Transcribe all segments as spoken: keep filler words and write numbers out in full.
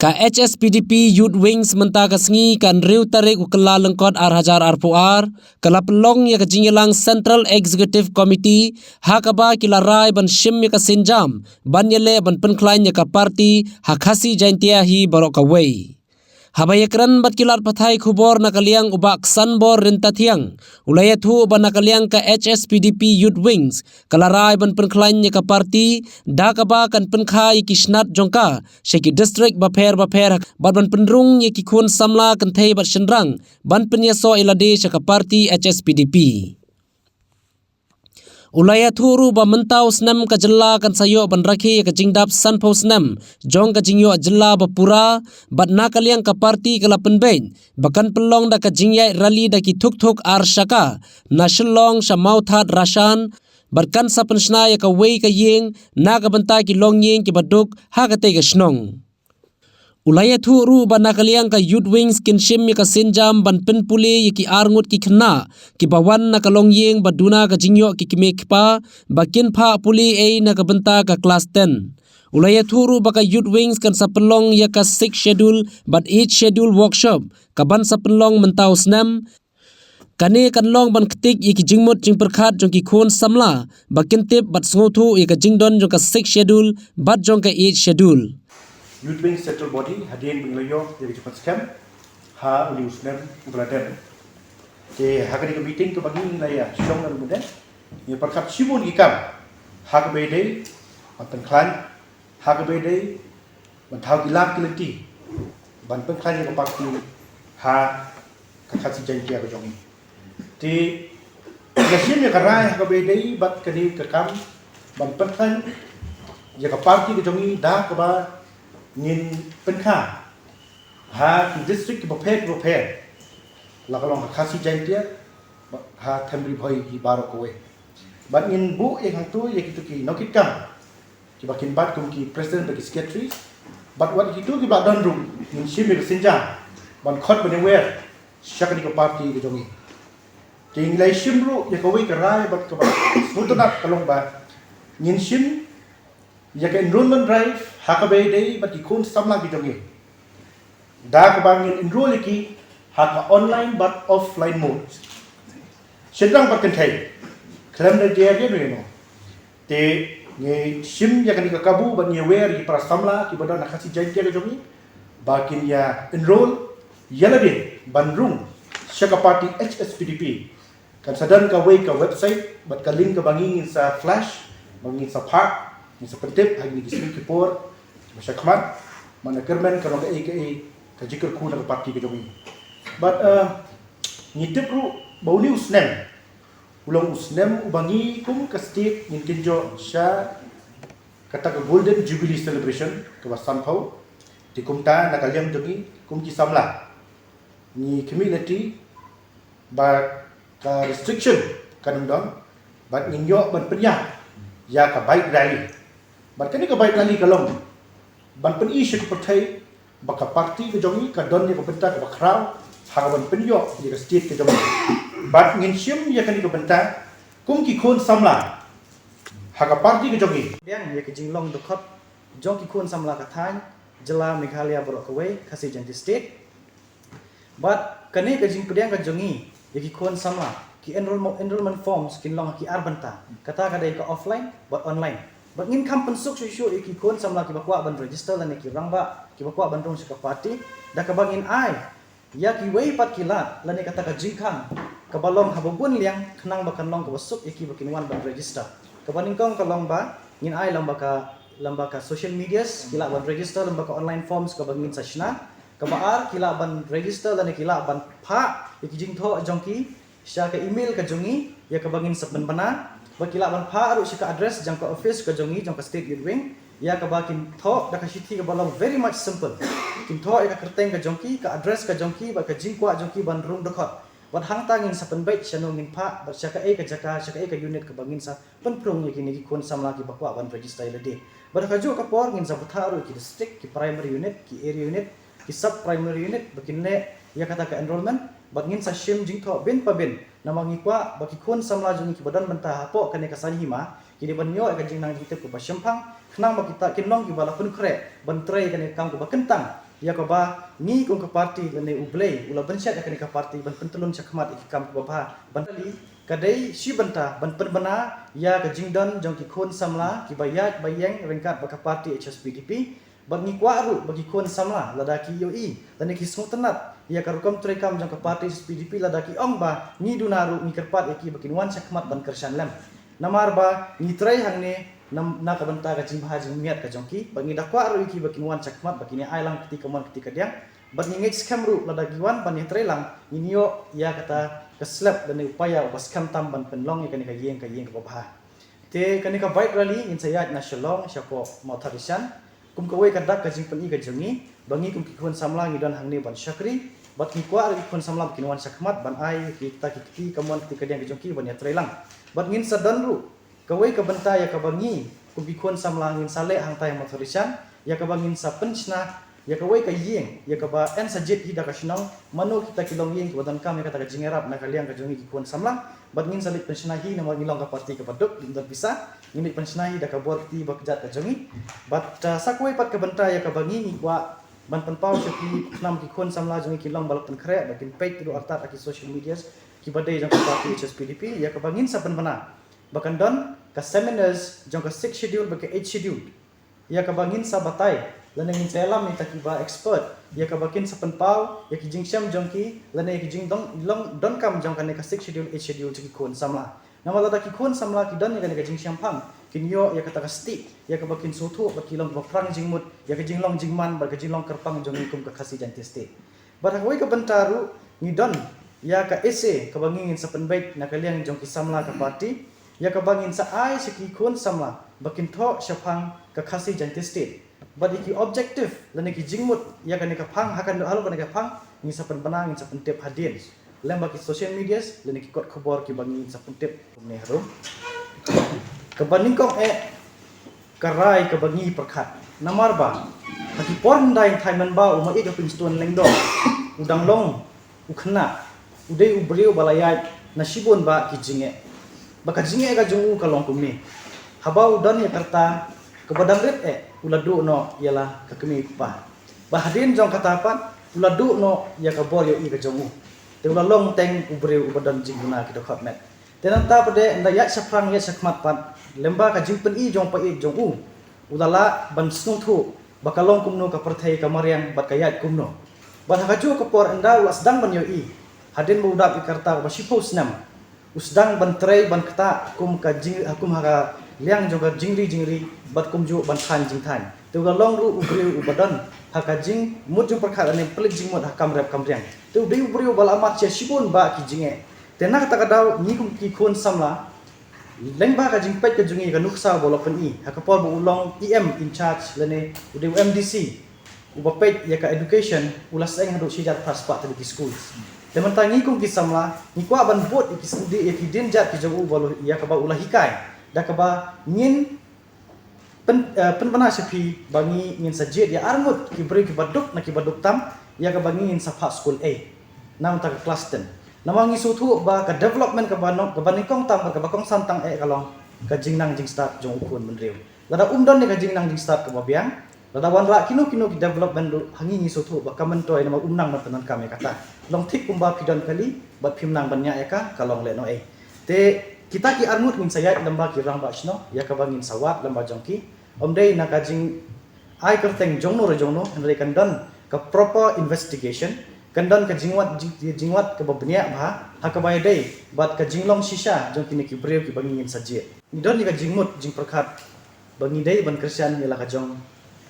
Ka H S P D P Youth Wings mynta ka sngi ka hynriew tarik u Kyllalyngkot ar hajar arphew ar, ka la pynlong ïa ka jingïalang Central Executive Committee, ha kaba ki la rai ban shim ïa ka sienjam ban ïaleh ban pynkhlaiñ ïa ka party ha Khasi Jaintia hi baroh kawei. Haba ïakren bad ki lad pathai khubor na ka liang u Bah Ksanbor Ryntathiang, u la ïathuh ba na ka liang ka H S P D P Youth Wings ka la rai ban pynkhlaiñ ïa ka party, da kaba kan pynkha ïa ki snat jong ka sha ki district bapher bapher, bad ban pynrung ïa ki khun samla kynthei bad shynrang ban pynïasoh ïa lade sha ka party H S P D P. U la ïathuh ruh ba mynta u snem ka jylla kan sa ïoh ban rakhe ïa ka jingdap sanphew snem jong ka jingïoh jylla ba pura, bad na ka liang ka party ka la pynbeit ba kan pynlong da ka jingïaid rally da ki thuk thuk ar shaka na Shillong sha Mawthadraishan, bad kan sa pynshna ïa kawei ka ïing na ka bynta ki longïing kiba duk ha katei ka shnong. U la ïathuh ruh ba na ka liang ka Youth Wings kin shim ïa ka sienjam ban pynpule ïa ki arngut ki khynnah kiba wan na ka longïing ba duna ka jingïoh ki kmie kpa ba kin phah pule ei na ka bynta ka klas ten. U la ïathuh ruh ba ka Youth Wings kan sa pynlong ïa ka Sixth Schedule bad Eighth Schedule workshop kaban sa pynlong mynta u snem. Kane kan long ban ktik ïa ki jingmut jingpyrkhat jong ki khun samla ba kin tip bad sngewthuh ïa ka jingdon jong ka Sixth Schedule bad jong ka Eighth Schedule. Youth Wing Central Body hadien ba ngi la ïoh ïa ka jingpynskhem ha une u snem uba la dep. Te ha kane ka meeting kaba ngi la ïa shong na Lumden, ngi pyrkhat shibun ki kam ha kaba ïadei ban pynkhlaiñ, ha kaba ïadei ban thaw ki lad ki lynti ban pynkhlaiñ ïa ka party ha ka Khasi Jaintia ka jong ngi. Te ngi la shim ïa ka rai ha kaba ïadei bad kane ka kam ban pynkhlaiñ ïa ka party ka jong ngi da kaba ngin pynkha ha ki district kiba pher kiba pher, la ka long ha Khasi Jaintia, ha Them Ri Bhoi hi baroh kawei. Bad ngin buh ïa hangto ïa kito ki nongkitkam kiba kin bat kum ki president bad ki secretary, bad wat kito kiba don ruh ngin shim ïa ka sienjam ban khot ban ïawer sha kane ka party ka jong ngi. Te ngi la shim ruh ïa kawei ka rai bad kaba sngewtynnat ka long ba ngin shim ïa ka enrollment drive ha kaba ïadei bad ki khun samla ki jong ngi, da kaba ngin enroll ïa ki ha ka online bad offline mode. Shynrang bad kynthei, khlem da jer ïa no ïa no. Te ngi shim ïa kane ka kabu bad ngi ïawer ïa ki para samla kiba don ha Khasi Jaintia ka jong ngi ba kin ïa enroll ïa lade ban rung sha ka party H S P D P. Kan sa don kawei ka website bad ka link kaba ngi ngin sa flash, ba ngin sa phah, ngin sa pyntip ha kine ki sngi ki por ba sha khmat, man la kyrmen ka long kaei kaei ka jingkyrkhu na ka party ka jong ngi. Bad, eh, ngi tip ruh ba une u snem u long u snem uba ngi kum ka state ngin kynjoh sha kata ka Golden Jubilee Celebration kaba sanphew. Te kumta na ka liang jong ngi kum ki samla ngi khmih lynti ba ka restriction kan ym don, bad ngin ïoh ban pynïaid ïa ka bike rally. Bad kane ka bike rally ka long ban pyni sha ka pyrthei ba ka party ka jong ngi ka don ïa ka bynta kaba khraw ha kaban pynïoh ïa ka state ka jong ngi. Bad ngin shim ïa kane ka bynta kum ki khun samla ha ka party ka jong ngi. Biang ïa ka jinglong dkhot jong ki khun samla ka thaiñ, jylla Meghalaya baroh kawei, Khasi Jaintia State. Bad kane ka jingpdiang ka jong ngi ïa ki khun samla, ki enrollment, enrollment forms kin long ha ki ar bynta. Kata ka dei ka offline bad online. Bad ngin kham pynsuk shuh shuh ïa ki khun samla kiba kwah ban register lane ki rangbah kiba kwah ban rung sha ka party, da kaba ngin ai ïa kiwei pat ki lad lane kata ka jingkhang kaba long haba bun liang khnang ba kan long kaba suk ïa kiba kin wan ban register. Kaba nyngkong ka long ba ngin ai lyngba ka, lyngba ka social medias, ki lah ban register lyngba ka online forms kaba ngin sa shna. Kaba ar, ki lah ban register lane ki lah ban phah ïa ki jingthoh jong ki sha ka email ka jong ngi ïa kaba ngin sa pynbna, bad ki lah ban phah ruh sha ka address jong ka office ka jong ngi, jong ka State Youth Wing, ïa kaba kin thoh da ka shithi kaba long very much simple. Kin thoh ïa ka kyrteng ka jong ki, ka address ka jong ki, bad ka jingkwah jong ki ban rung dkhot. Bad hangta ngin sa pynbeit shano ngin phah, bad sha kaei ka jaka, sha kaei ka unit kaba ngin sa pynphrung ïa kine ki khun samla kiba kwah ban register ïa lade. Bad ha kajuh ka por ngin sa buh ruh ïa ki district, ki primary unit, ki area unit, ki sub primary unit ba kin leh ïa kata ka enrollment, bad ngin sa shim jingthoh bin pa bin. Namar ngi kwah ba ki khun samla jong ngi kiba don bynta hapoh kane ka saiñ hima ki dei ban ïoh ïa ka jingnang jingtip kaba shemphang, khnang ba kita kin long kiba la pynkhreh ban trei ïa kane ka kam kaba kyntang ïa kaba ngi kum ka party lane U Blei u la bynshet ïa kane ka party ban pyntyllun shakhmat ïa ki kam kiba bha ban rally, ka dei shi bynta ban pynbna ïa ka jingdon jong ki khun samla kiba ïaid ba ïeng ryngkat bad ka party H S P D P. Bad ngi kwah ruh ba ki khun samla lada ki ïohi lane ki sngewtynnat ïa ka rukom treikam jong ka party H S P D P, lada ki ong ba ngi duna ruh, ngi kyrpad ïa ki ba kin wan shakhmat ban kyrshan lem. Namar ba ngi trei hangne na, na ka bynta ka jingbha jingmiat ka jong ki, bad ngi da kwah ruh ïa ki ba kin wan shakhmat ba kin ïa ai lang kti kamon kti kadiang. Bad ngi ngeit skhem ruh lada ki wan ban ïatrei lang, ngin ïoh ïa kata ka slap lane u paia uba skhem tam ban pynlong ïa kane ka ïing ka ïing kaba bha. Te kane ka bike rally ngin sa ïaid na Shillong shapoh Mawthadraishan. Kum kawei ka dak ka jingpyni ka jong ngi ba ngi kum ki khun samla ngi don hangne ban shakri, bad ngi kwah ruh ki khun samla ba kin wan shakhmat ban ai kita ki kti kamon kti kadiang ka jong ki ban ïatrei lang. Bad ngin sa don ruh kawei ka bynta ïa kaba ngi kum ki khun samla ngin sa leh hangtai ha Mawthadraishan, ïa kaba ngin sa pynshna ïa kawei ka ïing ïa kaba yn sa jied hi da ka shnong, mano kita ki longïing kiba donkam ïa kata ka jingïarap na ka liang ka jong ngi ki khun samla. Bad ngin sa leit pynshna hi namar ngi long ka party kaba duk, ngim don pisa, ngin leit pynshna hi da ka bor kti ba kjat ka jong ngi. Bad, ah, sa kawei pat ka bynta ïa kaba ngi ngi kwah ban pynpaw sha ki khnang ki khun samla jong ngi kin long ba la pynkhreh, ba kin peit ruh artat ha ki social medias kiba dei jong ka party H S P D P, ïa kaba ngin sa pynbna ba kan don ka seminars jong ka Sixth Schedule bad ka Eighth Schedule, ïa kaba ngin sa batai lane ngin sa ïalam ïa kita kiba expert, ïa kaba kin sa pynpaw ïa ki jingshem jong ki lane ïa ki jingdon, long donkam jong kane ka Sixth Schedule, Eighth Schedule jong ki khun samla. Namar lada ki khun samla ki don ïa kane ka jingshemphang, kin ïoh ïa kata ka stieh ïa kaba kin sngewthuh ba ki long kiba phrang jingmut ïa ka jinglong jingman bad ka jinglong kyrpang jong ngi kum ka Khasi Jaintia State. Bad ha kawei ka bynta ruh ngi don ïa ka essay kaba ngi ngin sa pynbeit na ka liang jong ki samla ka party, ïa kaba ngin sa ai sha ki khun samla ba kin thoh shaphang ka Khasi Jaintia State. Bad ïa ki objective lane ki jingmut ïa kane ka phang, ha kane, halor kane ka phang ngin sa pynbna, ngin sa pyntip hadien lem bad ki social medias lane ki kot khubor kiba ngin sa pyntip kumne harum. Kaba nyngkong eh, ka rai kaba ngi pyrkhat. Namar ba ha ki por hyndai thain mynba u Maieit Hopingstone Lyngdoh u dang long u khynnah, u dei u briew ba la ïaid na shibun bah ki jingeh. Ba ka jingeh ka jong u ka long kumne: haba u don ïa ka rta kaba dang rit eh, u la duh noh ïa la ka kmie kpa. Bad hadien jong kata pat u la duh noh ïa ka bor ïohi ka jong u. Te u la long teng u briew uba don jingduna ki dkhot met. Te nangta pat de, ynda ïaid shaphrang ïaid shakhmat pat, lem bad ka jingpyni jong u Paieit jong u, u la lah ban sngewthuh ba ka long kumno ka pyrthei, ka mariang bad ka ïaid kumno. Bad ha kajuh ka por ynda u la sdang ban ïohi, hadien ba u dap ïa ka rta kaba shiphew snem, u sdang ban trei ban ktah kum ka jing, kum ha ka liang jong ka jingri jingri bad kumjuh ban thaiñ jingthaiñ. Te u la long ruh u briew uba don ha ka jingmut jingpyrkhat lane pynleit jingmut ha kam rep kam riang. Te u dei u briew ba la mad sha shibun bah ki jingeh. Te na kata ka daw ngi kum ki khun samla, lem bad ka jingpeit ka jong ngi ka nuksa ba u la pyni ha ka por ba u long E M in charge lane u dei u M D C uba peit ïa ka education, u la seng haduh shi hajar phra spah tylli ki schools. Te mynta ngi kum ki samla ngi kwah ban bud ïa ki sngewdih ïa ki dienjat ki jong u ba u la, ïa kaba u la hikai, da kaba ngin pyn, eh, pynbna sha phi ba ngi ngin sa jied ïa arngut ki briew kiba duk na kiba duk tam, ïa kaba ngi ngin sa phah skul ei na mynta ka klas ten. Namar ngi sngewthuh ba ka development kaba nyng, kaba nyngkong tam bad kaba kongsan tang eh ka long ka jingnang jingstad jong u khun bynriew. Lada um don ïa ka jingnang jingstad kaba biang, lada wanrah kino kino ki development ruh, ha ngi ngi sngewthuh ba kam myntoi namar um nang ban pyndonkam ïa kata. Long thik kumba phi don kali bad phim nang ban ñiah ïa ka, ka long lehnohei. Te kita ki arngut ngin sa ïaid lem bad ki rangbah shnong, ïa kaba ngin sa wad lem bad jong ki. Ym dei na ka jingai kyrteng jongno re jongno, hynrei kan don ka proper investigation, kan don ka jingwad, jing, jingwad kaba bniah bha ha kaba ïadei bad ka jinglong shisha jong kine ki briew kiba ngi ngin sa jied. Ngi don ïa ka jingmut jingpyrkhat ba ngi dei ban kyrshan ïa la ka jong,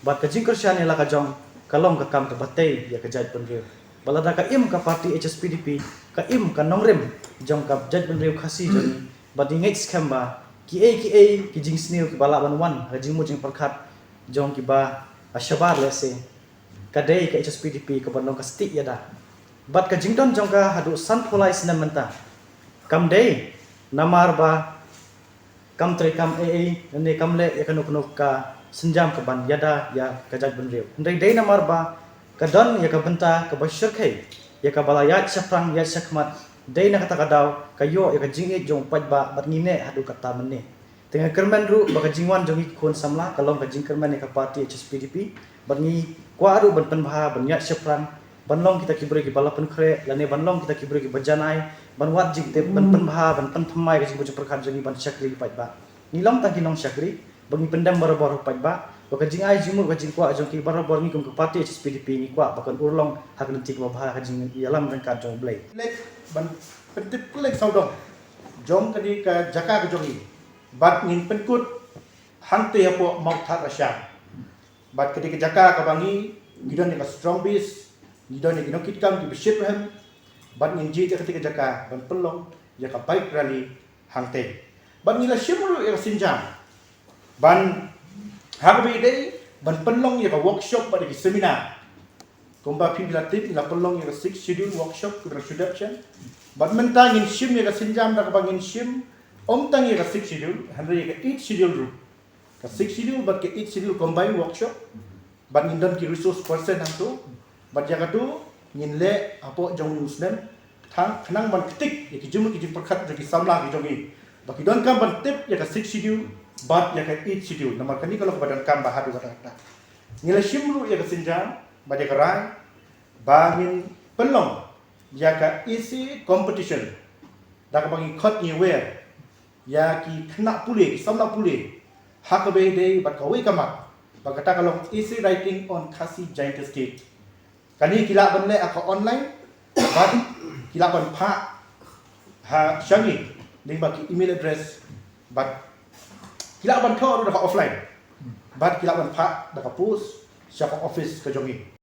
bad ka jingkyrshan ïa la ka jong ka long ka kam kaba tei ïa ka jaitbynriew. Bad lada ka im ka party H S P D P, ka im ka nongrim jong ka jaitbynriew Khasi jong ngi, bad ngi ngeit skhem ba kiei kiei ki jingsniew kiba lah ban wan ha ka jingmut jingpyrkhat jong kiba shabar lehse, ka dei ka H S P D P kaba long ka stieh ïada. Bad ka jingdon jong ka haduh sanphew lai snem mynta kam dei namar ba kam treikam ei ei, ne kam leh ïa kano kano ka sienjam kaban ïada ïa ka jaitbynriew. Hynrei dei namar ba ka don ïa ka bynta kaba shyrkhei, ïa kaba la ïaid shaphrang ïaid shakhmat, dei na kata ka daw ka ïoh ïa ka jingïeit jong u paidbah bad ngi neh haduh katta mynne. Te nga kyrmen ruh ba ka jingwan jong ngi ki khun samla ka long ka jingkyrmen ïa ka party H S P D P. Bad ngi kwah ruh ban pynbha, ban ïaid shaphrang, ban long kita ki briew kiba la pynkhreh, lane ban long kita ki briew kiba janai, ban wad jingtip, ban pynbha, ban pynthymmai ka jingmut jingpyrkhat jong ngi ban shakri paidbah. Ngi long tang ki nongshakri, ba ngi pyndem barabor ha u paidbah, ba ka jingai jingmut ka jingkwah jong ki barabor ngi kum ka party H S P D P ngi kwah ba kan urlong ha ka lynti kaba bha ha ka jingïalam ryngkat jong U Blei. Leit ban pyntip kylliang sawdong jong kane ka jaka ka jong ngi. Bad ngin pynkut hangtei hapoh Mawthadraishan. Bad kane ka jaka kaba ngi, ngi don ïa ka strong base, ngi don ïa ki nongkitkam kiba shit rhem. Bad ngin jied ïa kane ka jaka ban pynlong ïa ka bike rally hangtei. Bad ngi la shim ruh ïa ka sienjam ban, ha kaba ïadei ban pynlong ïa ka workshop bad ïa ki seminar. Kumba phi la tip, ngi la pynlong ïa ka Sixth Schedule workshop, kumba shu dep shen. Bad mynta ngin shim ïa ka sienjam da kaba ngin shim ym tang ïa ka Sixth Schedule, hynrei ïa ka Eighth Schedule ruh. Ka Sixth Schedule bad ka Eighth Schedule combine workshop. Bad ngin don ki resource person hangto. Bad ïa kato ngin leh hapoh jong u snem. Tang khnang ban ktik ïa ki jingmut ki jingpyrkhat jong ki samla ki jong ngi, ba ki donkam ban tip ïa ka Sixth Schedule bad ïa ka Eighth Schedule. Namar kane ka long kaba donkam ba haduh katta katta. Ngi la shim ruh ïa ka sienjam bad ïa ka rai ba ngin pynlong ïa ka essay competition da kaba ngi khot ngi wer ïa ki khynnah pule, ki samla pule, ha kaba ïadei bad kawei ka mat, ba kata ka long essay writing on Khasi Jaintia State. Kane ki lah ban leh ha ka online, bad ki lah ban phah ha sha ngi lyngba ki email address, bad ki lah ban thoh ruh da ka offline, bad ki lah ban phah da ka post sha ka office ka jong ngi.